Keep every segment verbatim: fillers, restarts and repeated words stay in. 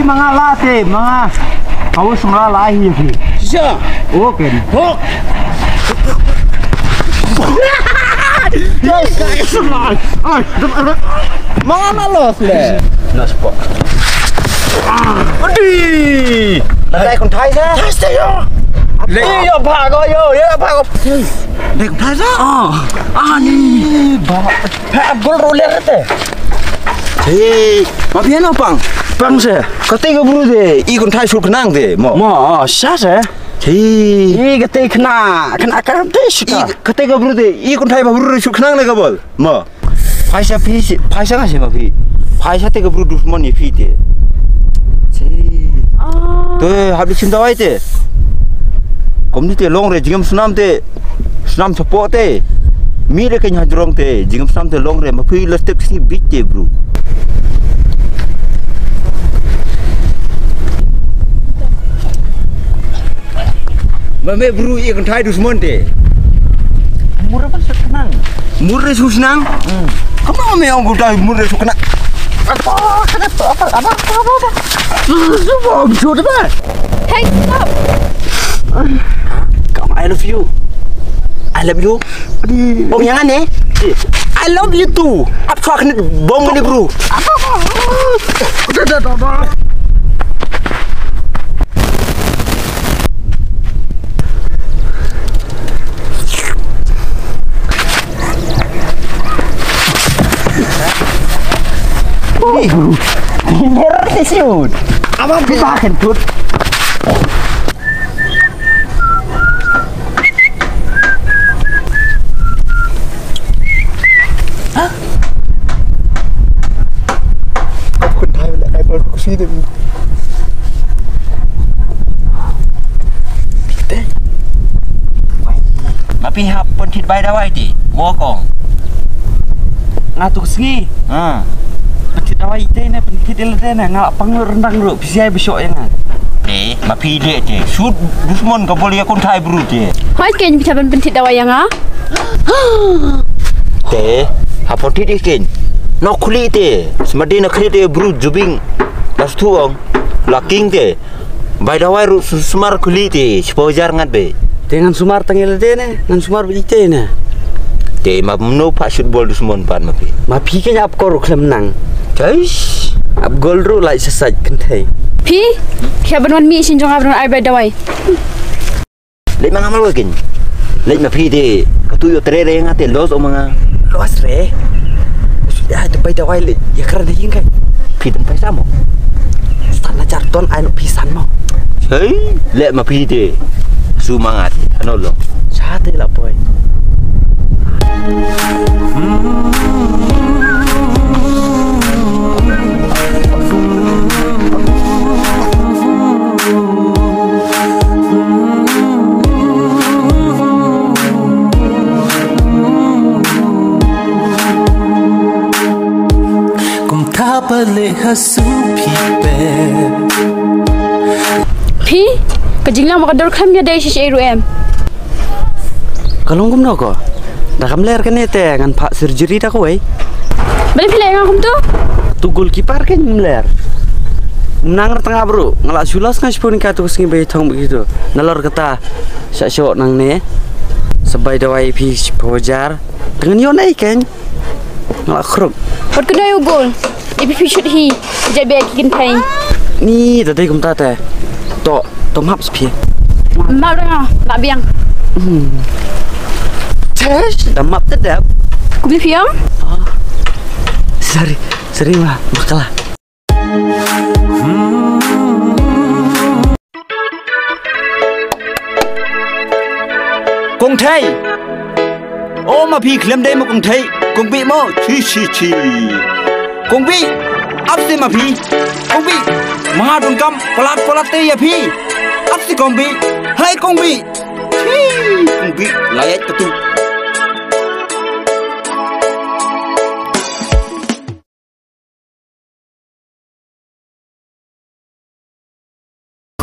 Manga la te, manga. Kau semla la hi phi. Sha. Okay. Hok. Manga la los le. Nas po. Adi. Nadai kon thai sa. Thai sa yo. Le yo ba ko yo, yo ba ko. Dek thai sa. Ah. Ani ba. Ha gol roller te. Hey, ma phi no pang. Pang se. Kate ka bru de, i kon thai shu khnang de, mo. Mo, oh, sha se. Hey. I kate khna, khna kate shu ka. I kate ka bru de, i kon thai ba bru shu khnang ne ka bol. Mo. Phaisa phi si, phaisa nga si ma phi. Phaisa te ka bru dushmon ni phi te. Si. Ah. Te, hap di sim dawai te. Komni te long re, jingam snam te. Snam chapo te. Mi re ke nya jrong te. Jingam snam te long re, ma phi la step si bit te, bru. Ba me bru i kan thai dushmon te. Mur re ban suk nang. Mur re suk nang? Hmm. Kamu me ong ku thai mur re suk nang. Apa, apa, apa, apa, apa, apa? Susu bom, susu ba. Hey, stop. Come, I love you. I love you. Bom yang aneh. I love you too. Apa kena bom ni, bro? Apa? Apa? Apa? Apa? Ih, neror sih, siut. Apa bukan tut? Hah? Kau pun tahu lah, kau pun kusini. Ma phi hap pynthit bai dawai te, mo kong. Nga tu sngi. Ha. Pynthit dawai te ne, pynthit ele te ne, nga la pang ryndang ruh, phi siai bishok ïa nga. Te, ma phi de te, sut dushmon ka bol ïa kon thai bru te. Hoi ken phi thaban pynthit dawai ïa nga. Te, hap pynthit ïa ken. Nok khuli te, sma de na khuli te bru jubing. Bas tu ong, la king te. Bai dawai ruh su-, sumar khuli te, shiphew hajar ngat be. Te ngan sumar tang ïa lade ne, ngan sumar bad ite ne. Te ma mano pha shoot bol dushmon pat ma phi. Ma phi ken ap kor ruh khlem nang. Chais. Ap gol ruh lai sa sait kynthei. Phi, phi ban wan mih shin jong nga ban ai bai dawai. Leit ma nga ma loi ken. Leit ma phi te. Katu ïoh tre re nga te los o ma nga. Los re. Usu ïa te bai dawai leit. Ïa kren ha ïing kai. Phi dang paisa mo. San hajar ton ai no phi san mo. Hei, leit ma phi te. Su ma nga te. Ano lo. Sa te la poi. Kum tha ba leh ha su phi pe. Phi, ka jinglam ka dor kham ïa dei shi shi ruh em. Ka long kumno ko? Da kam ler kane te ngan phah surgery da kawei. Balei phi leh nga kumto? Tu goalkeeper ken ym ler. Nang rtang abru, nga la shu los nga shipun ka tu sngi bai thong begitu. Nalor kata, sa sho nang ne. Sa bai dawai phi shiphew hajar. Tengan yo nai ken. Nga la khruk. Wat kena yo gol. Ipi phi shoot hi. Jai be ki kynthei. Ni da dei kumta te. To, to map spi. Map dang la biang. Hmm. Tes, da map te dep. Kumne phi ong? Ah. Sorry, sorry ma, makala. Kong Thei. O ma phi khlem dei mo Kong Thei. Kong Bih mo. Chi, chi, chi. Kong Bih. Ap si ma phi. Kong Bih. Ma nga don kam palat palat te ïa phi. Ap si Kong Bih. Hai Kong Bih. Chi. Kong Bih. Layat ketu.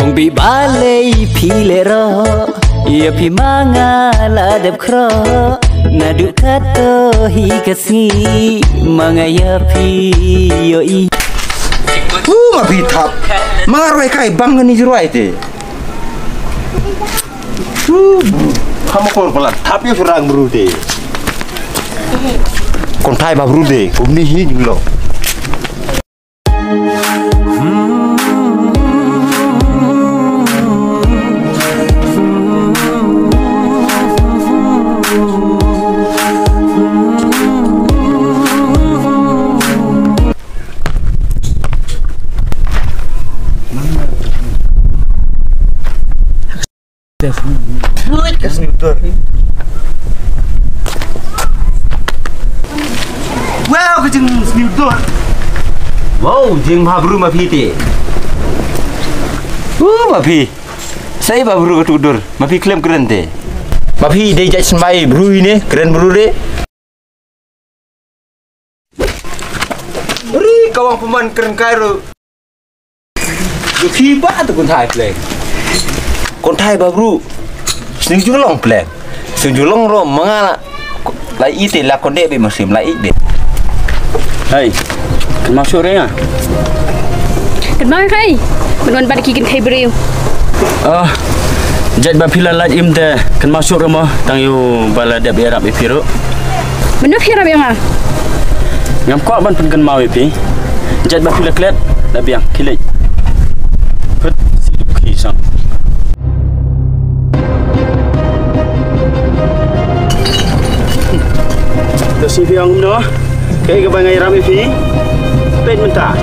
Kong Bih balei phi leh roh, ïa phi ma nga la dep khroh, naduh kato hi ka sngi, ma nga ïa phi ïohi. Ma phi thap. Ma nga rwai kai bang kani ju rwai te. Tu, kham kor pala thap ïa surang bru te. Kon thai ba bru te, kumni hi jinglo. Ka sniewdur. Wow, ka jingsniewdur. Wow, jing bha bru ma phi te. Uh, ma phi. Sai bha bru ka tudur. Ma phi khlem kren te. Ma phi dei jait symbai bru hi ne, kren bru de. Ri ka wang pynban kren kai ruh. Ïa phi ba tu kynthai pleng. Kynthai ba bru. Sning ju long pleng. Sning ju long ro manga la. La ite la konde be masim la ik de. Hai. Kynmaw shuh re nga. Kynmaw kai. Ban wan bad ki kynthai briew. Ah. Jait ba phi la lait im te kynmaw shuh re mo tang ïa u ba la dep ïarap ïa phi ruh. Mano phi ïarap ïa nga? Ngam kwah ban pynkynmaw ïa phi. Jait ba phi la klet la biang khie leit. Phut si dup khie sang. To si phi ong kumno? Kaei kaba nga ïarap ïa phi? Peit mynta.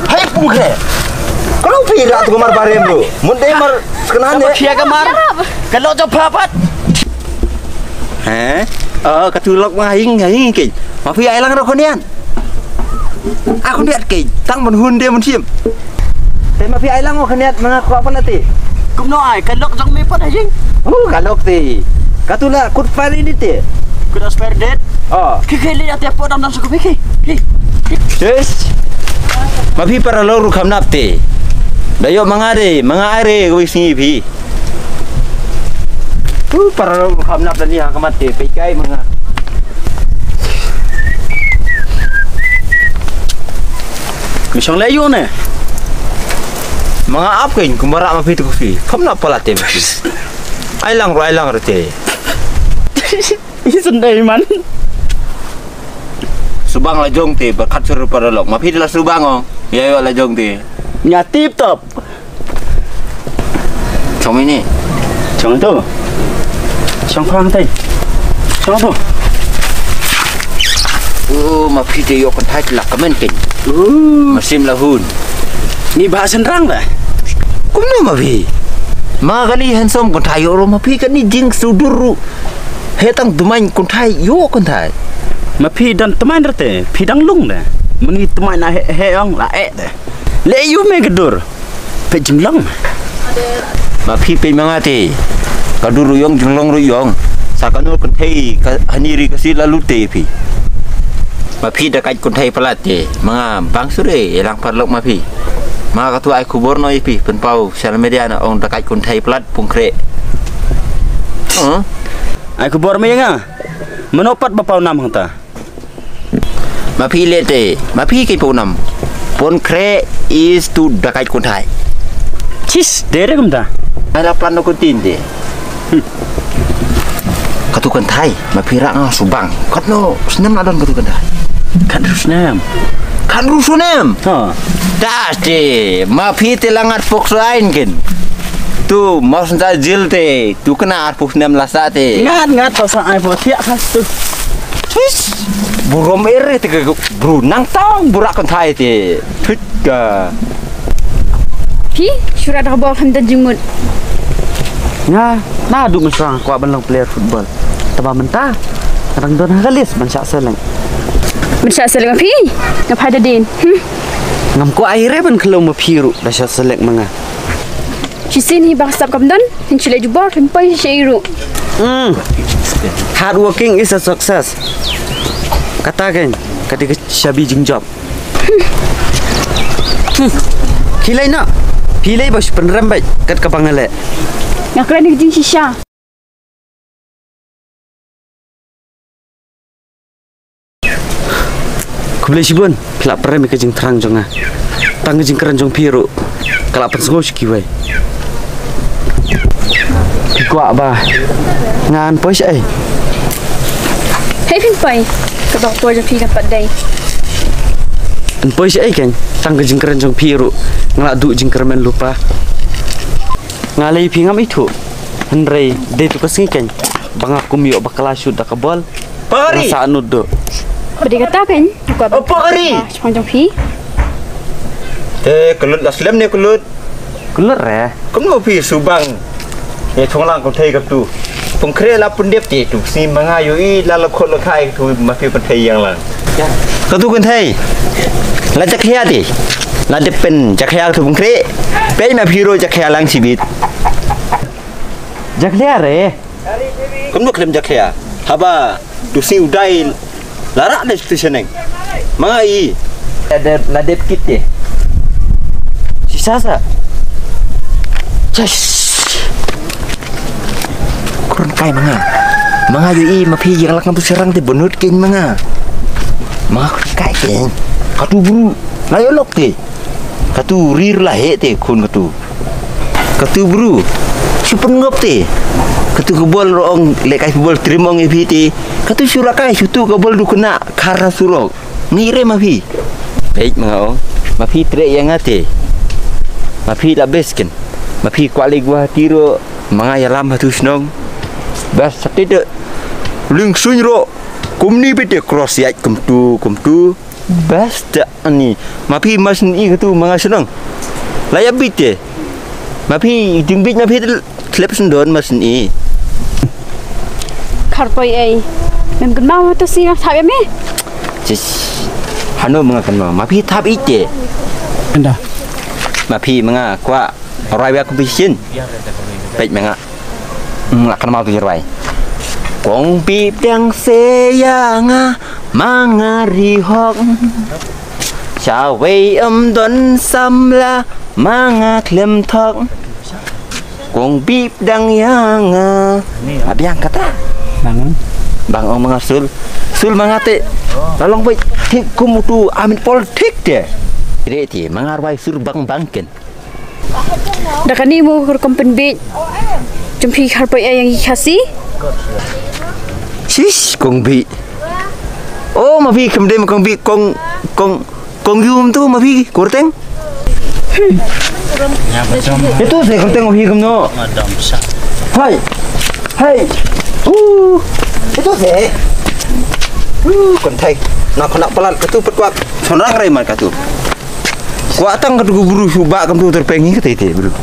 Hai pum khe. Ka long phi rat tu mar barem tu. Mun dei mar skena ne. Ka mar. Ka lok jong pha pat. He? Oh, ka tu lok ma hing hing ke. Ma phi ai lang ro khonian. A khoniat ke. Tang ban hun de ban sim. Te ma phi ai lang khoniat ma nga kwah pala te. Kumno ai ka lok jong me pat hing. Oh, ka lok te. Ka tu la kut pali ni te. Kut expire date. Oh. Ki ki li ate po dam dam sa ko phi ki. Yes. Ma phi para lok ru kham nap te. Da yo ma nga de, ma nga are ko sngi phi. Uh, para lok kham nap da ni ha ka mat te, peit kai ma nga. Mi shong le yu ne. Ma nga ap kein kumba ra ma phi tu phi. Kham nap pala te. Ai lang ro, ai lang ro te. Isn't dei man. Subang la jong te, ba khat sur para lok. Ma phi la subang ong. Ya yo la jong te. Nya tip top. Chong ini. Chong tu. Chong phang tai. Chong tu. Oh, ma phi te yo kan thai la kamen ken. Uh. Masim la hun. Ni ba sen rang da. Kumno ma phi. Ma kani handsome kan thai yo ro ma phi kani jing sudur ru. He tang tmain kynthai ïoh kynthai. Ma phi dang tmain rete, phi dang lung de. Myngi tmain na he he ong la eh de. Le ïoh me ka dur. Peit jinglang. Ma phi peit ma nga te. Ka dur ruh ïong jinglang ruh ïong. Sa kano kynthai ka hani ri ka si la lut te phi. Ma phi da kait kynthai palat te. Ma nga bang sure ïa lang paralok ma phi. Ma nga ka tu ai khubor no ïa phi pynpaw social media na ong da kait kynthai palat. Pung kre. Huh? Ai khubor ma ïa nga. Mano pat ba paw nam hangta. Ma phi le te, ma phi ki paw nam. Pung kre is tu da kait kynthai. Chis, dere kumta. Ai la plan no ko tin de. Hmm. Ka tu kynthai, ma phi ra nga subang. Kat no, snem na don ka tu kynthai. Kat ru snem. Kat ru snem. Ha. Das te, ma phi te la ngat pok so ain ken. Tu, mas da jil te, tu kena ar pok snem la sa te. Ngat, ngat, pa sa ai pok siak khas tu. Tis, burom ere te ke bru nang tang burak kynthai te. Phi, shu rat ha bol kham don jingmut. Nga, naduh mynshuwa nga kwah ban long player football. Tangba mynta nga dang don ha ka list ban shah select. Ban shah select ma phi? Nga phai da din. Hmm. Ngam kwah ai re ban khlem ma phi ruh da shah select ma nga. Shisien hi ba ka sap kam don, hin shu leh jubor, hin poi shisha ruh. Hmm. Hard working is a success. Kata kan, kata ka shabi jingjop. Hmm. Khie leit noh. Phi leit ba shu pynrem beit kat kaba nga leh. Nga kren ïa ka jingshisha. Khublei shibun, phi la pyrem ïa ka jingthrang jong nga. Tang ka jingkren jong phi ruh ka la pynsngew sha kiwei. Phi kwah ba ngan poi shaei? Hei, phin poi. Ka dong poi jong phi kan pat dei. Ngan poi shaei kan? Tang ka jingkren jong phi ruh nga la duh jingkyrmen lypa. Nga lei phi ngam ithuh. Hynrei dei tu ka sngi kan ba nga kum ïoh bakla shuh da ka bol. Pari. Nga sa nud do. Ba dei kata kan? Ko ba. Oh, pari. Shong jong phi. Te klut la slem ne klut. Klut re. Kumno phi subang? Ye thong lang ko thei ka tu. Pungkre la pun dep te tu. Si manga yo i la la khot la khai tu ma phi pun thei yang lang. Ka tu kan thei. La jakhia te. La dep pen jakhia tu pungkre. Pe ma phi ro jakhia lang sibit. Jakhia re. Kumno khlem jakhia? Haba tu si u dai la rak dei tu shaneng. Manga i. La dep, la dep kit te. Sisa sa. Chas. Kren kai manga. Manga ïohi ma phi ïa lak tu serang te bunut ken manga. Manga kren kai ken. Katu bru. La ïoh lok te. Katu rir la he te khun katu. Katu bru, shu pynngop te. Katu ka bol ro ong, leh kai bol trim ong ïa phi te. Katu shu la kai shu tu ka bol du kena khar na surok. Ngi re ma phi. Peit ma nga ong, ma phi treh ïa nga te. Ma phi la bes ken. Ma phi kwah leit Guwahati ruh, ma nga ïalam ha tu shnong. Bes sa te de. Ling suiñ ruh. Kumni bit te cross ïaid kumtu, kumtu. Bes da ani. Ma phi mas ni katu ma nga shnong. La ïa bit te. Ma phi ding bit ma phi tlep sendon mas ni. Kharpoi ei. Mem kynmaw ma tu si nga thap ïa me. Sis. Hano ma nga kynmaw. Ma phi thap ite. Enda. Ma phi ma nga kwah rwai wia ku bisin. Peit ma nga. Nga kynmaw tu rwai. Kong bip dang se ïa nga ma nga ri hok. Sha wei em don samla ma nga khlem thok. Kong bip dang ïa nga. Ma biang kata. Bang. Bang ong ma nga sul. Sul ma nga te. La long beit thik kum utu amin pol thik te. Re ti ma nga rwai sur bang bang ken. Da kane mo rukom pynbeit jong phi kharpoi ei ïa ngi Khasi. Sis kong bih. Oh ma phi khlem dei ma kong bih kong kong kong yum tu ma phi kyrteng. Itu se kyrteng ma phi kumno. Hai. Hai. Uh. Itu se. Uh, kynthei. Na khynnah palat katu pyrkhat. Shynrang rei mat katu. Kwah tang katu ka bru shu ba kam tu tyrpeng hi kata ite bru.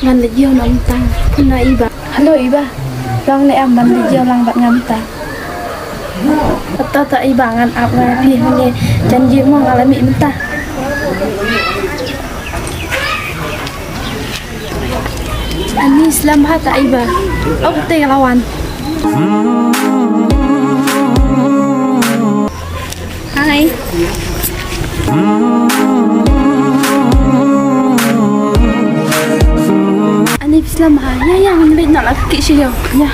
Ngan leit ïew na mynta. Khun na i bah. Hello i bah. Long ne em ban leit ïew lang bad nga mynta. Hato ta i bah ngan ap nga phi hangne. Jan ïew mo nga la mih mynta. Ani slem ha ta i bah. Ok te la wan. Hi. Ani phi slem ha. Ya ya ngan leit na la ki shi yo. Ya.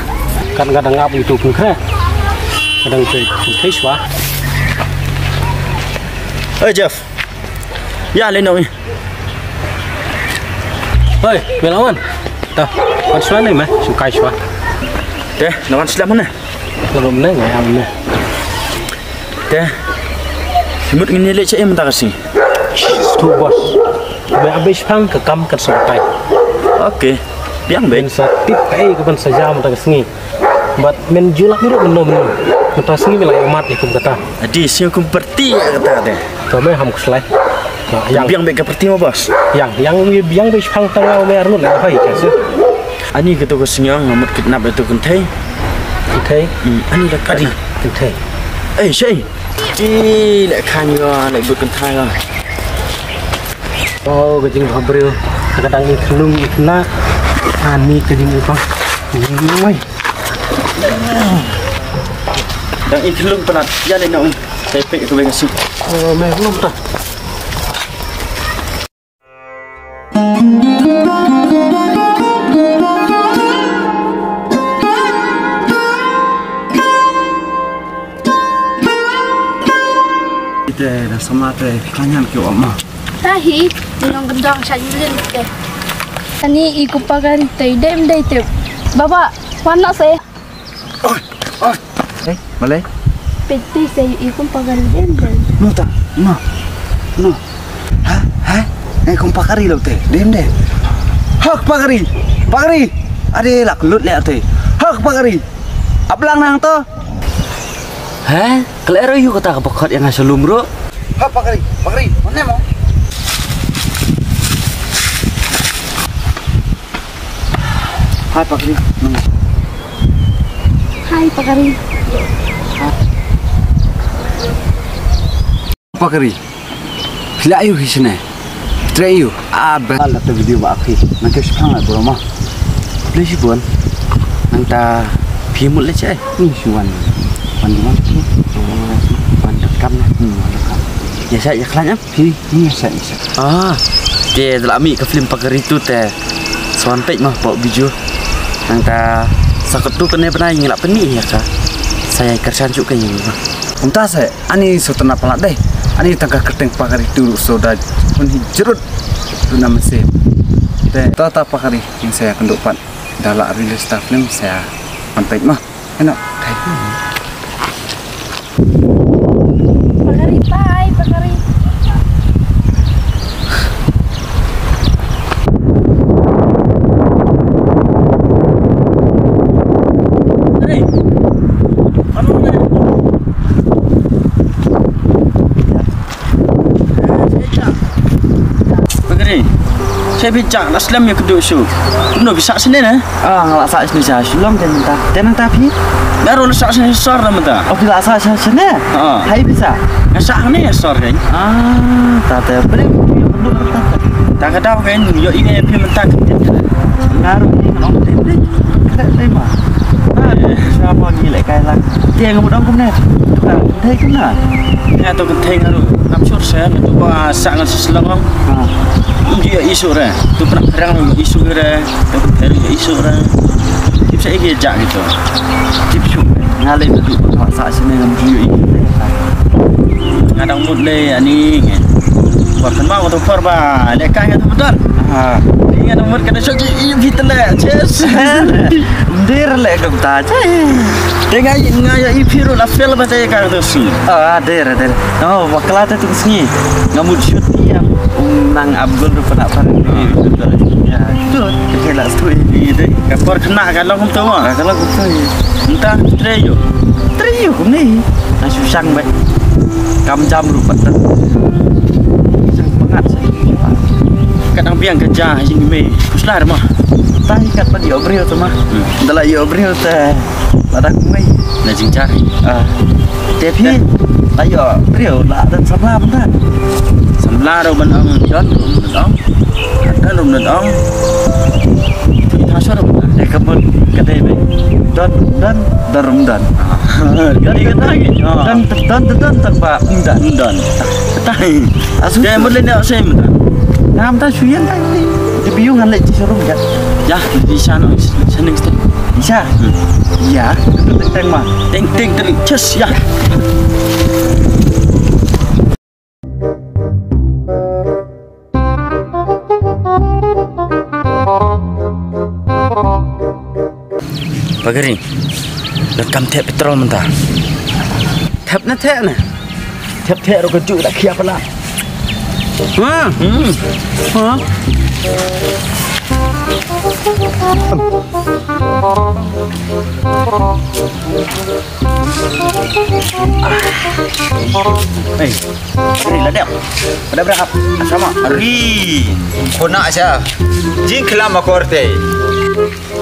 Kan ka dang ap itu pun kre. Ka dang te pun kre shwa. Hey Jeff. Ya le no. Hoi, me la wan. Ta, wan shwa ne me, shu kai shwa. Te, na wan slem ne. Rum ne ngai am ne. Te. Mut ngin leit sha em ta ka sngi. Tu bos. Me abis pang ka kam kan song tai. Okay. Biang ben sa tip kai ka ban sa jam ta ka sngi. Bad men ju lap ruh mynno mynno. Mynta sngi me la ïoh mat ïa kum kata. Adi sngi kum parti ïa kata te. To me ham khuslai. Yang biang bad ka parti mo bos. Yang yang biang bad shipang tang me arngut la hoi ka se. Ani kata ka sngi nga mut kidnap ïa tu kynthei. Kynthei. Hmm, ani da kadi kynthei. Eh, shei. Ti le khan yo le but kynthei yo. Oh, ka jingkhabriew. Ka dang i khlung i kna. Ani ka jingkhabriew. Oi. Dang i khlung pynat. Ya le na oi. Sai pek tu beng si. Oh, me khlung ta. Sama te klanyan ki wa ma. Tahi, nong gendong sa jilin te. Ani i kumpa kari te dem dei te. Baba, wan na se. Oi, oi. Eh, balei? Peti se i kumpa kari dem dei. No ta, no. No. Ha, ha. Eh, kumpa kari lo te. Dem dei. Hak pakari. Pakari. Ade lak lut le te. Hak pakari. Aplang nang to. He, kle ro yu kata ka bakhat yang asa lumro. Ha pakari, pakari, mana mo? Hai pakari. Hai pakari. Pakari. Phi la ïoh hi shane. Trei ïoh. Ah, ba la ta video ba phi. Nang ke shipang la bro ma. Please bun. Nang ta phi mut le che. Ni shi wan. Wan wan. Wan da kam na. Hmm, wan da kam. Ya sa ya klan ya. Phi ni ya sa ya sa. Ah. Ke da la mi ka film pakari tu te. Swan pek ma pok video. Nang ta sa ka tu kene bnai ngi la pynmih ya ka. Sa ya kersan juk ka ngi ma. Kumta sa. Ani sutana pala dei. Ani tangka kyrteng pakari tu so da. Pun hi jerut. Tu na mesin. Te tota pakari yang saya kenduk pat. Da la release ta film saya. Pantai mah. Enak. Pakari pai pakari. Pakari. Che phi chak na slem ya kedu shu. Kumno phi sah sini ne? Ah, nga la sah sini sha Shillong te mynta. Te mynta phi? Nga ruh la sah sini sor na mynta. Oh, phi la sah sha sini? Ah. Hai phi sah? Nga sah ni sor kan. Ah, ta te beri phi ya kedu ta. Ta ka daw kan yo i ne phi mynta. Nga ruh ni nga ong te beri. Te ma. Ah, sha mo ni le kai lang. Te nga mut ong kumne. Te kumne. Nga to kynthei nga ruh ngam sure seh, nga to ba sah ngan sah Shillong. Ha. Ym ju ïoh i shuh re. To pynah pyrang ruh ïoh i shuh re. To kynthei ruh ïoh i shuh re. Tip sha i ki jak kito. Tip shuh. Nga leh ba to ba sah sini ngam ju ïoh i. Nga dang mut leh ani nge. Por kan ma to por ba leh kai nga to betul. Ha. Nga dang mut ka da shuh i bit leh. Yes. Dir leh kumta. Te nga nga ïa i phi ruh la fail ba te ka tu sngi. Ah, der, der. Oh, bakla te tu sngi. Nga mut shoot ni am. Um nang Abdul ruh pernah pernah. Ya, tu. Ke la stui. Ni dei. Ka por kena ka long tu ma. Ka long tu. Entah treyo. Treyo ni. Na susang ba. Kam jam ruh patah. Sang bangat sih. Kadang biang kerja ini me. Kuslah mah. Tah ikat pada ïoh briew tu mah. Hmm. Dah lah ïoh briew te. Lada kumai. Na jingjar. Ah. Te phi. Ayo, briew la dan samla mynta. Samla ruh ban ong, don ruh ban ong. Don ruh ban ong. Phi ta sor ban. Te ka mut ka dei me. Don, don, don ruh ban don. Ah. Don, don, don, don, don, don, don, don, don, don, don, don, don. Asu. Te mut le ne ose mynta. Ngam ta shuyan ta. Te biu ngan le ci sarung kat. Ya, di sana, sana. Isa. Hmm. Iya, teng teng ma. Teng teng teng, just ya. Pagari, da kam thep petrol mynta. Thep na thep na. Thep thep ro ka ju da khia pala. Ha? Hmm. Ha? Hey, hey, la dep. Pada berapa? Sama. Ri. Khuna sha. Jing khlam akor te.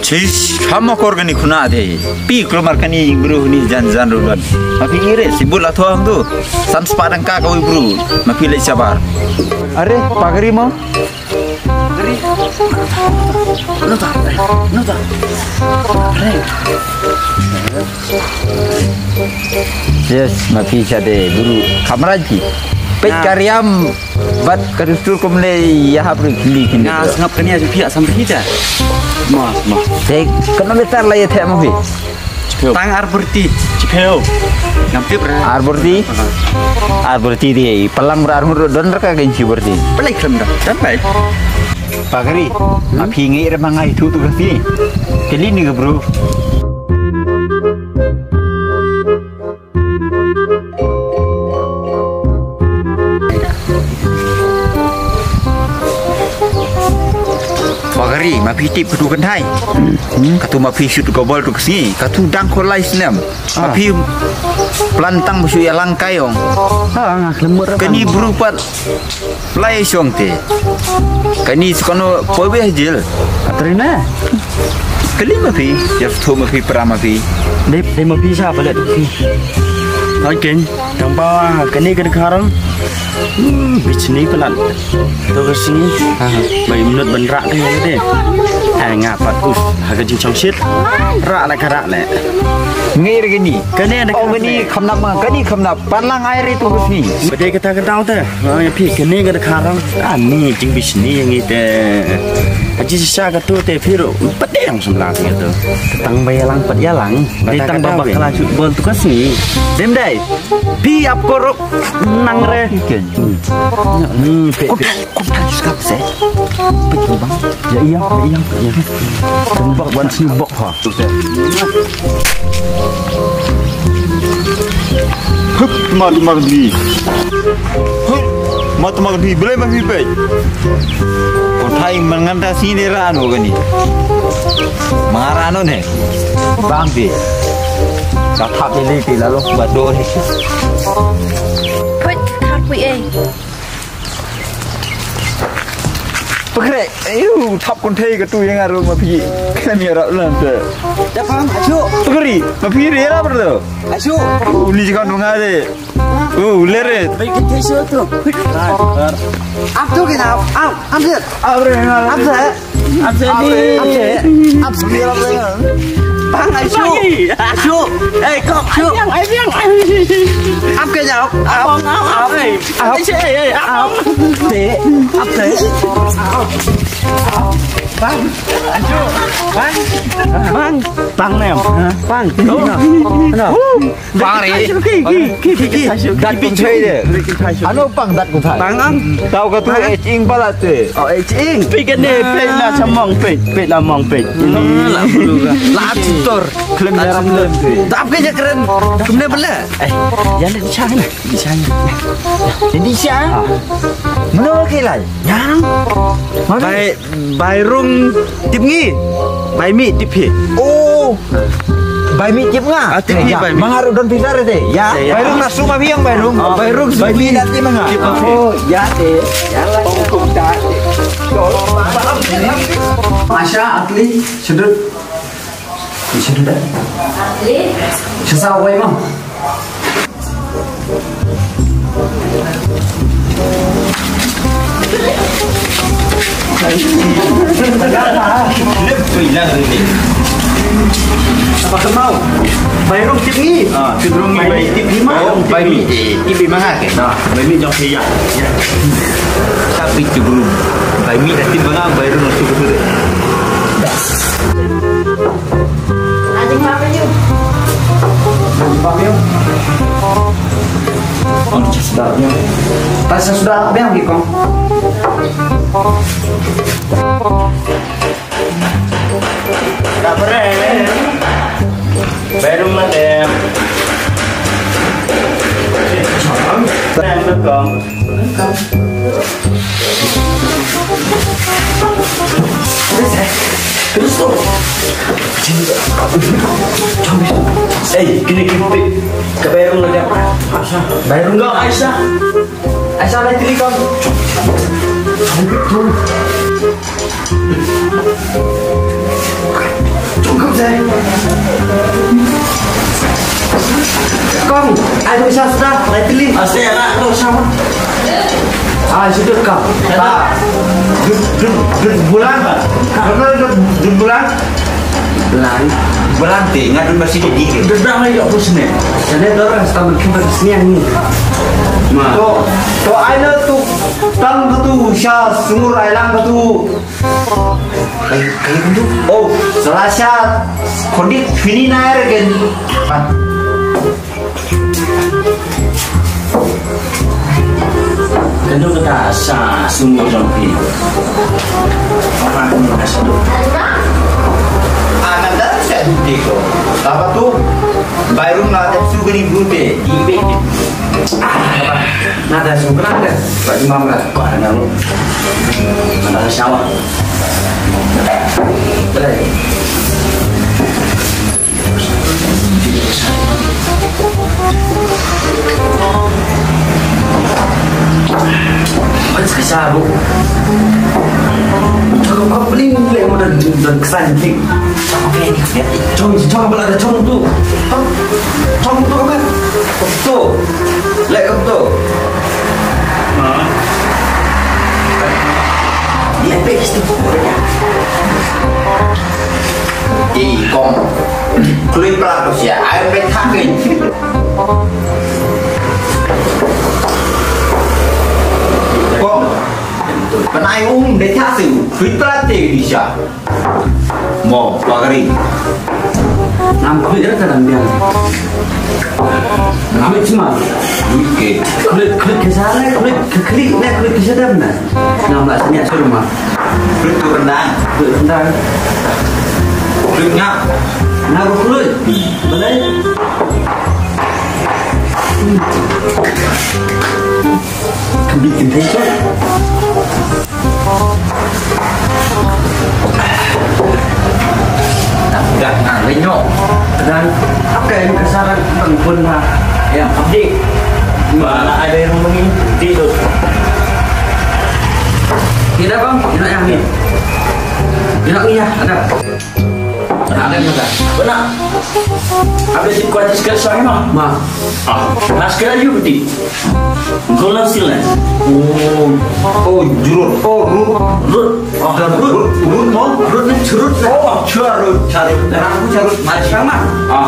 Chis, kham akor kani khuna te. Pi klomar kani bru ni jan jan ruban. Ma phi ire sibul athong tu. San spa dang ka kawai bru. Ma phi le sabar. Are, pagari mo? Nota, nota. Yes, ma phi sha de bru khamraj ki. Peit ka riam bad ka dustur kumne ya hap ri khili khili. Nga sngap kane ya phi asam phi ta. Ma, ma. Te kano metar la ya the ma phi. Tang ar byrti. Chikhew. Ngam tip re. Ar byrti? Ar byrti di. Palang ber ar mur don raka kan chi byrti. Pelai khlem da. Dapat. Pagari. Aphi ngi re mangai tu tu kasi. Kali ni ke bro. Pagari, ma phi tip katu kynthai. Katu ma phi shoot gobol tu ka sngi. Katu dang kholai snem. Ma phi plan tang ba shu ïalang kai ong. Ah, nga khlem mut. Kani bru pat. Play song te. Kani sekono poi beh jil. Atrina. Kali ma phi, ya thu ma phi pra ma phi. Dei, dei ma phi sa palat phi. Oke, tang ba kani ka dkhar. Hmm, bichni palat. To ka sngi. Bai minut ban rak dei dei. Ai nga pat us ha ka jingchong shit. Rak le ka rak le. Ngir gini. Kani da. Oh, kani khamnap ma, kani khamnap. Palang ai re tu ka sngi. Ba dei kata ka daw te. Oi, phi kane ka dkhar. Ani jingbichni ïa ngi te. Ka jingshisha katu te phi ruh pat dei dang samla te katu. Tang ba ïalang pat ïalang. Dei tang ba bakla shu bol tu ka sngi. Dem dei. Phi ap korok nang re. Hmm, pe, pe. Kong thang, kong thang, skap se. Pe tu bang. Ya iya, ya iya, ya. Tang bak wan sini bak ha. Hup, mar, mar ni. Hup, mar, mar ni. Bele mar ni pe. Kon thai man ngan ta sini ra no gani. Mar ano ne. Bang de. Ka thap ni le ti la lo ba do ni. Put thap pui ei. Pekre, ayu, thap kon thei ka tu ïa nga ruh ma phi. Khlem ïarap lan te. Da pang, asu. Pekri, ma phi re ïarap ruh. Asu. U ni jikon nga de. U lere. Bai ke ke su tu. Ap tu ke na, ap, ap se. Ap re, ap se. Ap se ni. Ap se. Ap se. Bang, asu. Asu. Eh, kok, su. Ap ke jauh. Ap. Ap. Ap. Te. Ap te. Bang. Asu. Bang. Bang. Bang nem. Bang. No. No. Pang ri. Ki, ki, ki, ki, ki. Dat kum thei de. Ano pang dat kum thei. Pang ang. Tau ka tu eh ching pala te. Oh, eh ching. Pi ka ne pe la sa mong pe, pe la mong pe. La bulu ka. La tutor. Klem dalam lem te. Tap ke je keren. Kum ne bela. Eh, ya le chang na. Chang. Jadi siang. Mana ke lai? Yang. Mana? Baik. Bai rung tip ngi. Bai mi tip phi. Oh. Bai mi tip nga. Ah, tip phi. Ya. Bai mi. Mangaru don pizza re te. Ya. Ya, ya. Bai rung na suma phi yang bai rung. Oh. Bai rung bai mi da tip nga. Tip phi. Oh, ya te. Ya lah. Ong kum da. Masha Atli sudut. Sudut. Atli. Sesa wai mang. Apa kau mau? Bai rung tip ngi. Ah, tip rung ngi bai tip ngi ma. Oh, bai mi. Tip ngi ma nga ke. Nah, bai mi jong saya. Ya. Tapi tip rung. Bai mi dah tip ma nga, bai rung tip. Aji pap ayu. Aji pap ayu. Oh, sudah ayu. Pas sudah ayu, kong. Tak pernah. Baru mati. Assalamualaikum. Terus tu. Eh, kini kini. Ka bai rung lagi. Aisyah. Bai rung kau, Aisyah. Aisyah, bai tili kau. Cukup, saya. Kong, ai bisa sudah, lai pilih. Pasti anak tu sama. Ah, sudah kong. Ah. Dut, dut, dut bulan. Benar dut, dut bulan. Bulan. Bulan ti, ngadun masih di dikit. Dut dah mai aku sini. Jadi orang sama kita sini ni. To, to ai na tu tang ka tu sha sungur ai lang ka tu. Kai, kai ka tu. Oh, salah sha kondit fini na er gen. Ka tu kata sha sungur jong phi. Apa ni ka sha tu? Ah, nanda sha tu te ko. Apa tu? Bairun na te su gani brute. Ibe. Nada sungkran deh, Pak Imam dah. Wah, nang. Nada sama. Boleh. What's kasar, bu? Cakap kau bling, bling, udah, udah kesan, bling. Cong, cong, apa ada cong tu? Cong tu apa? Kau tu. Lek kau tu. Ha? Dia habis tu. Ih, kong. Klui prak tu sia. Ai, pe thak ni. Kong. Penai um, dia thak tu. Klui prak tu di sia. Mo, pagari. Nam kulit ada dalam dia. Nam cuma. Oke. Kulit, kulit ke sana, kulit ke klik, nah, kulit ke sedap, nah. Nam lah sini asal rumah. Kulit tu rendang. Kulit rendang. Kulit ngap. Ngap kulit. Boleh. Hmm. Kembali kembali tu. Dah nang lenyok. Dan apa yang kesalahan pun pun ha. Yang update. Mana ada yang mengintip tu. Tidak bang, tidak yang ni. Tidak ni ya, ada. Ada yang ada. Benar. Ada di kuat sekali saya mah. Ma. Ah, nah sekali you di. Gola silas. Oh, oh, jurut. Oh, rut. Rut. Oh, rut. Rut, rut mo. Rut ni curut. Oh, curut, curut. Aku curut. Mari sama. Ah.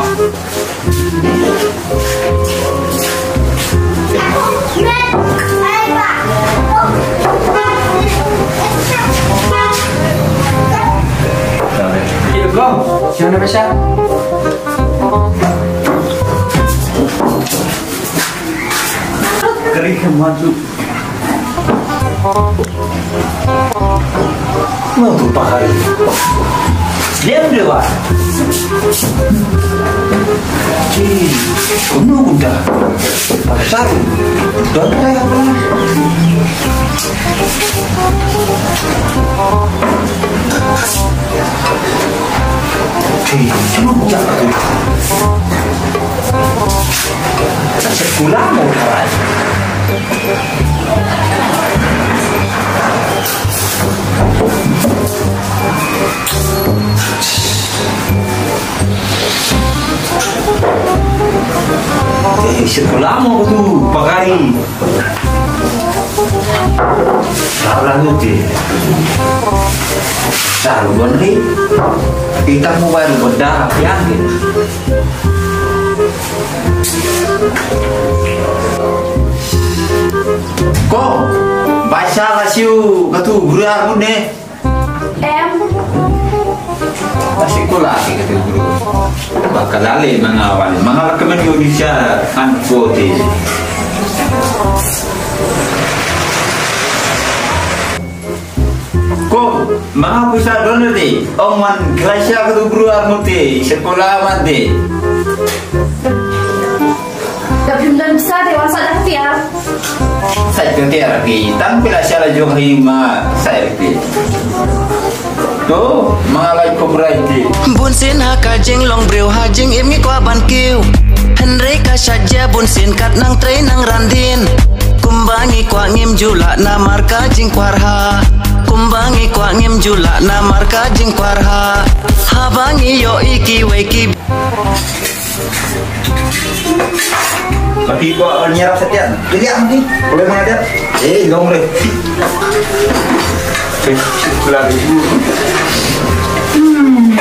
Go. Jangan biasa. Kering kemaju. Mau tu pakai. Lem dia, Wak. Ih, kunu kuda. Pasal. Dah kaya apa? Ih, cuma kuda tu. Sekolah mau kawan. Eh, sekolah mau tu pakai. Salah nanti. Salah nanti. Kita mau bayar benda yang Ko, baisa la siu katu bru ar mut ne. Em. Asi ko la ki katu bru. Ba ka la le ma nga wan, ma nga la ka men yu di sia an ko ti. Ko, ma nga pisa don de. Ong man, khlasa ka tu bru ar mut te, sekolah man te. Da phim don pisa te, wan sa da tiar. Sa da tiar ki, tang pila shala jong hi ma, sa ti. To, ma nga lai ko brai ti. Bun sien ha ka jinglong briew ha jingim ngi kwah ban kiew. Hynrei ka shah jia bun sien kat nang trei nang ran dien. Kumba ngi kwah ngim ju lah namar ka jingkwah ha. Kumba ngi kwah ngim ju lah namar ka jingkwah ha. Haba ngi ïohi kiwei ki. Mati ko nyerap setiap. Jadi apa ni? Boleh mana dia? Eh, dong re. Eh, lari. Hmm.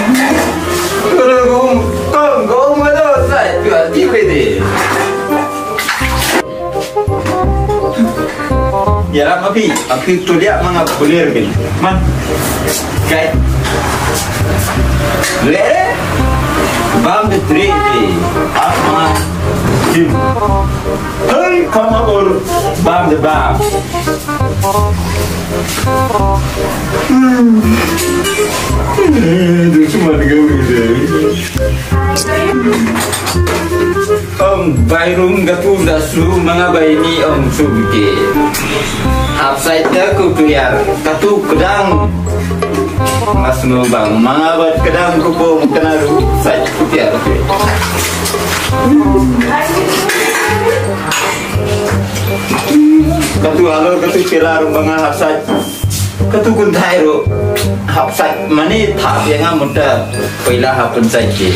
Kalau gong, gong, gong, mana? Saya jual tipe deh. Ïarap ma phi, ma phi tu dia ma nga kulir phi. Man. Kai. Re. Bam de tri phi. Ap ma. Tim. Hei, kama ur. Bam de bam. Hmm. Eh, tu cuma tiga puluh deh. Ong Bairum katu da shu ma nga bai ni ong shu ke. Hap sait da ku piar katu kedang. Mas nubang ma nga bat kedang ku bom kena ru sait ku piar ke. Katu halor katu pilar ma nga hap sait. Katu kun thai ru hap sait mane thap ïa nga mynta pela hap pyn sait ke.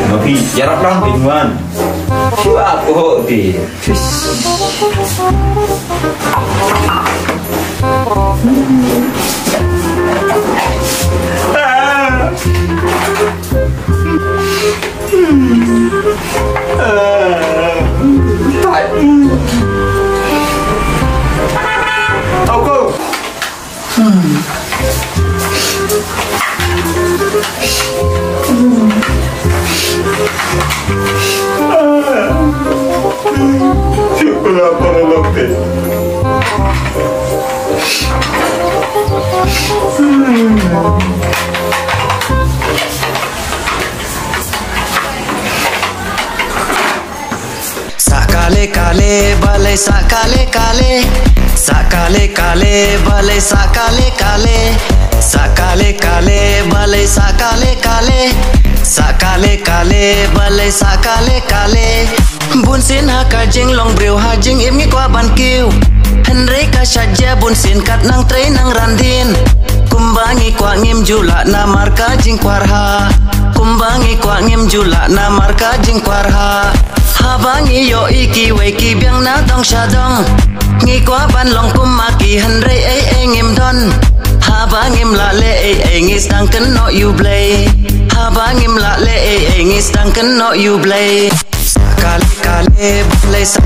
Ma phi ïarap lang phi wan. Shu ap ko ho ti. Ah. Sa kale kale balei sa kale kale. Sa kale kale balei sa kale kale. Sa kale kale balei sa kale kale. Sa kale kale balei sa kale kale. Bun sien ha ka jinglong briew ha jingim ngi kwah ban kiew. Hynrei ka shah jia bun sien kat nang trei nang ran dien. Kumba ngi kwah ngim ju lah namar ka jingkwah ha. Kumba ngi kwah ngim ju lah namar ka jingkwah ha. Haba ngi ïohi kiwei ki biang na dong sha dong. Ngi kwah ban long kum ma ki hynrei ei ei ngim don. Haba ngim lah leh ei ei ngi sdang kynnoh ïa U Blei. Haba ngim lah leh ei ei ngi sdang kynnoh ïa U Blei. Sa kale kale balei sa